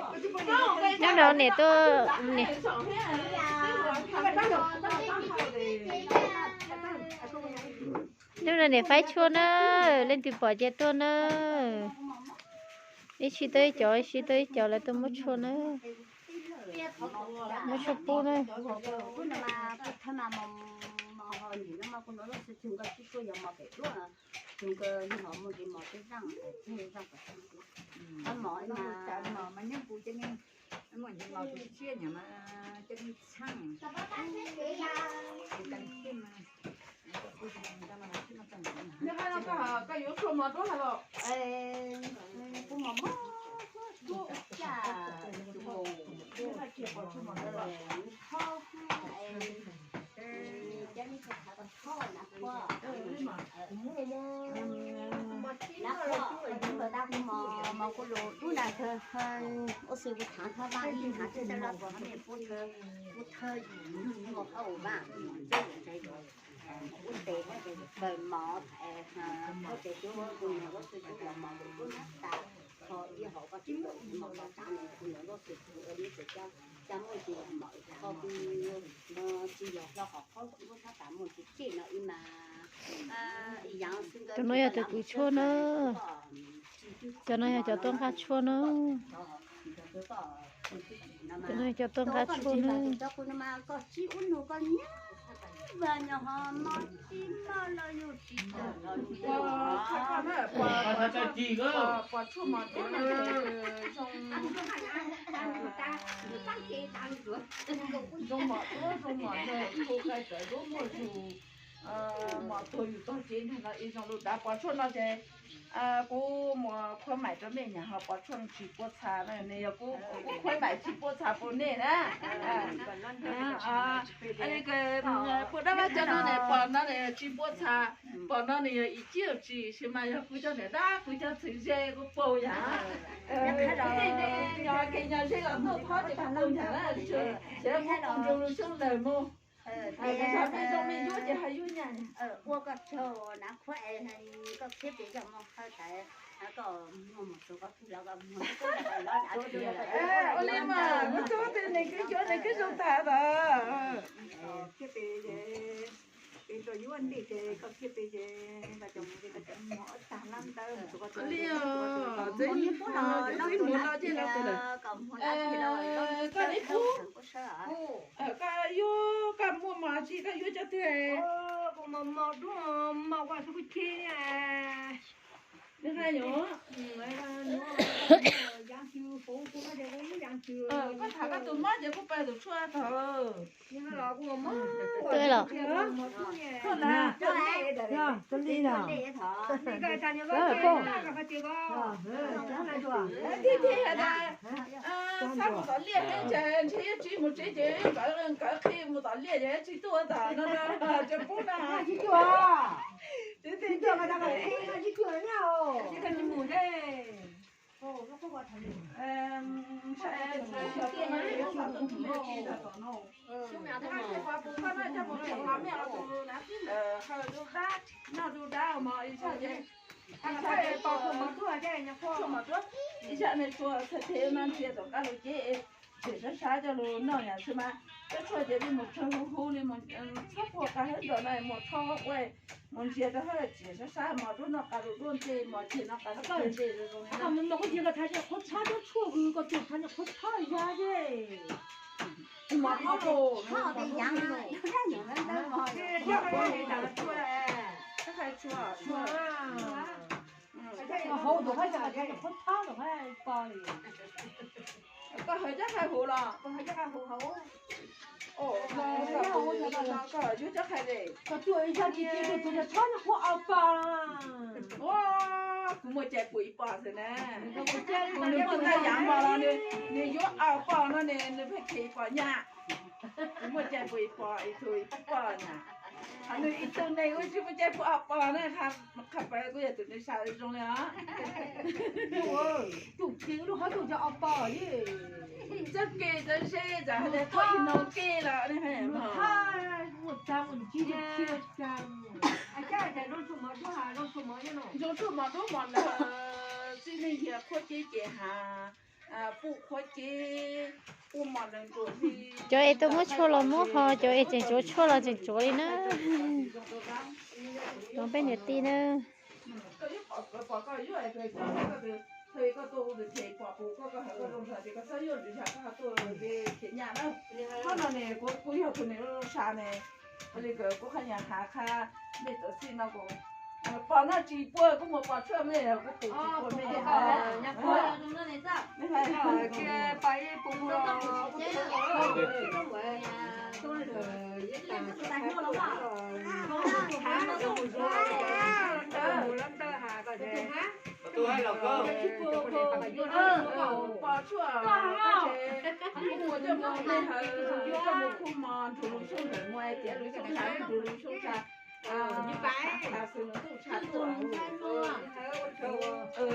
Hnub no niam tuaj, hnub no niam faib tshuaj na, leej twg pom ces tuaj na. Ib sib tuaj ib cov, ib sib tuaj ib cov, lawv tuaj muab tshuaj na, muab tshuaj pub na. Tus no yog tus kwv tshuaj na. Cov no yog cov tuaj nqa tshuaj na. Cov no yog cov tuaj nqa tshuaj na. Mos tuag yus tog tsev ntag no ib zoo lub dav. Pov tshuaj no ces kuv mus khuab maim rau mej nyam ho pov tshuaj tsis puab txha, nws yog kuv khuab maim tsis puab txha rau nej na. Puas dab vaj cov no ne, pom no ne tsis puab txha, pom no nws yog ib cib tsis, sis mas yog kuv cov niam dab kuv cov txwv ze kuv paub yam. Nyob kev nyob ze los tuaj phob ces kuv paub yam na, ces kuv tus ntsug lus xyoob lawm mus. Ua koj tsaug na, khuab es koj khiab pes zog mus hawv tawv, koj mus mus txog koj twg los koj mus. Ua li mas kuv txog twg nws kwv cuav nws kwv zoo tag tas. Khiab pes, pes rau yuav ntej ces koj khiab pes ces koj cov mus ces koj cov mus tag lab ntawd mus txog koj twg. Ua li os, txawm mus no ces los koj mus koj li kub, koj yuav koj muaj mos tsis koj yuav cov twg. Kuv mos mos dub mos kuv tsis kuv chim. Nws hais nyuv, koj tham koj tus mob ces kuv pab tus tshuaj thaum. Twb los, tib tib has tas, xav mus tom liaj thiab ces ntshe yuav tsis mus tsev ces nkawd nkawd qhia mus tom liaj ces tsis tuaj tom no, tsis pub no. Noj dub dab, noj dub dab mos ib txhia ces, ib txhia ces pom tshuaj mos duab, ib txhia ne tshuaj txhais tes no ntsia tom qab lub cev, ntsiag sab sab coj lug noj yam xwb mas. Cov tshuaj ces peb mus tsawg huv huv li, txhob puag qab hawb nrog no mus tsho ua, mus ntsia rau hawb ntsiag sab sab mos duab noj qab lub duab ntej mos ceg noj qab lub ntej zoo zoo li no. Koj mus koj cia koj tham qhuav txhab cov tshuaj, koj cia tham qhuav txhab ya ces. Mos duab, hauv tus qab qhuav txhab los qab pa li. Koj hawv cov qab huv los? Koj yuav cov qab li? Koj tuaj ib zaj tsis txiv tus tus txhab no qhuav ob pab. Kuv muaj cai pum ib pom xwb na. Nws muaj ntaj yav mos los nws yuav ob pom no ne, nws pheej kheev ib pom nyaj. Kuv muaj cai pum ib pom, ib tug ib pom nyaj. Nws ib tug neeg ua tsis muaj cai pum ob pom na, qhia pab kuv yog tus neeg sab zoo li os. Tus kheev lub qhov tus cov ob pom li. Txawj kev txawj ze txawm hais tias tuaj ib hnub kev los ne. Zoo tshuaj mos duab mos ntawd, txij neej yog qhuab cev ces has pum Cov es tuaj muab tshuaj los muab ho, cov es tseem tsuav tshuaj los tseem tsuav li na. Cov peb niam tij na. Pom no tsis puag kuv mus pom tshuaj mej, kuv tus tsis puag mej. Pom tshuaj, kuv mus coj mus mej hawv, coj mus khu mos nrug lus xyoo ntawm muaj tias lus xyoo tshav nrug lus xyoo tshav, xwm nws tuj tshav tuaj.